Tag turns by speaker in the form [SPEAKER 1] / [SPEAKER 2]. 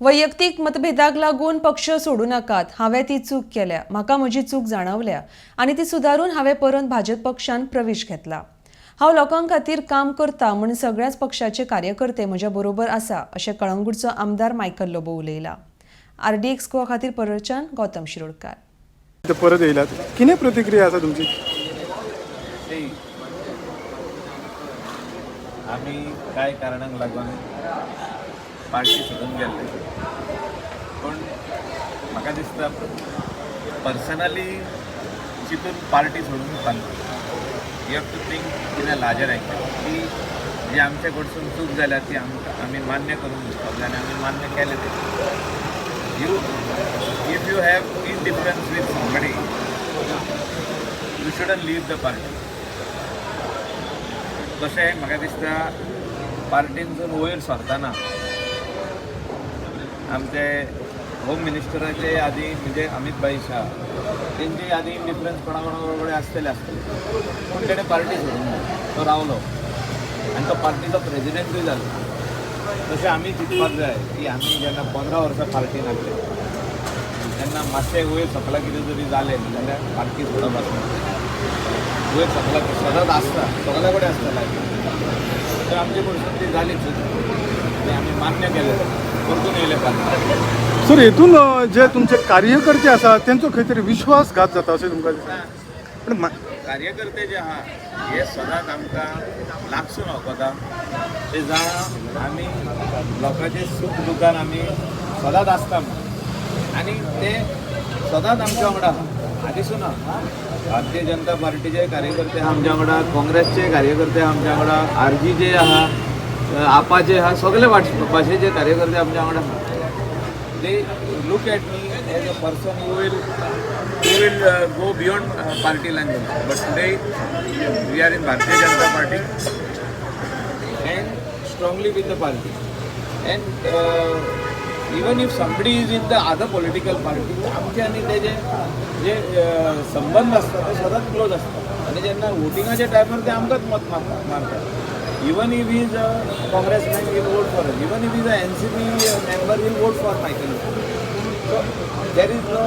[SPEAKER 1] वैयक्तीक मतभेदाक लागून पक्ष सोडूं नाकात. हांवें ती चूक केल्या. म्हाका म्हजी चूक जाणवल्या आनी ती सुदारून हांवें परत भाजप पक्षान प्रवेश घेतला. हांव लोकां खातीर काम करता म्हूण सगळ्याच पक्षाचे कार्यकर्ते म्हज्या बरोबर आसा, अशें कळंगूटचो आमदार मायकल लोबो उलयला. आरडीएक्स गोवा खातीर परळच्यान गौतम शिरोडकार.
[SPEAKER 2] ते परत येयलात, कितें प्रतिक्रिया आसा तुमची?
[SPEAKER 3] नाही, आमी कांय कारणांक लागून पार्टी सोडून गेल्ले, पूण म्हाका दिसता पर्सनली चिंतून पार्टी सोडून चलना. You have to think in a larger angle की जी आमच्या कडसून चूक जाल्या ती आमकां आमी मान्य करून घेवपाक जाय आनी आमी मान्य केलें तें. You if you have indifference with somebody, you shouldn't leave the party. तशें म्हाका दिसता, पार्टीनसून वयर सरतना आमचे होम मिनिस्टराचे आदी, म्हणजे अमित भाई शाह, तेंचे आदी डिफरन्स कोणा कोणा कडेन आसतले आसतले, पूण तेणें पार्टी सोडूंक ना. तो रावलो आनी तो पार्टीचो प्रेजिडेंटूय जालो. तशें आमी चिंतपाक जाय की आमी जेन्ना 15 वर्सां पार्टीन आसले तेन्ना मातशें वयर सकला कितें जरी जालें जाल्यार पार्टी सोडप आसना. वयर सकला सदांच आसता, सगल्या कडेन आसता लायफान. तर आमचे कडसून ती जाली चूक आनी आमी मान्य केलें, परतून येयले पार्टी.
[SPEAKER 2] सर, हेतून जे तुमचे कार्यकर्ते आसा तेंचो खंय तरी विश्वासघात जाता अशें तुमकां दिसता? पण
[SPEAKER 3] कार्यकर्ते जे आहा हे सदांच आमकां लागसून वखता. ते जाणा, आमी लोकांचे सूख दुखान आमी सदांच आसता म्हणून आनी ते सदांच आमच्या वांगडा आहा, आदीसून आहा. भारतीय जनता पार्टीचे कार्यकर्ते आहा आमच्या वांगडा, काँग्रेसचे कार्यकर्ते आहा आमच्या वांगडा, आरजीचे आहा, आपाचे आहा, सगळे भाशेचे कार्यकर्ते आमच्या वांगडा आहा. They look at me as a person who will go beyond party lines also. But today we are in Bharatiya Janata Party and strongly with the party. And even if somebody is in the other political party, आमचे आनी तेजे जे संबंद आसता ते सदांच close आसता आनी जेन्ना वोटिंगाच्या टायमार ते आमकांच मत मारतात. Even if is a Congressman, will vote for, even if is a NCP member, will vote for Michael. So there is no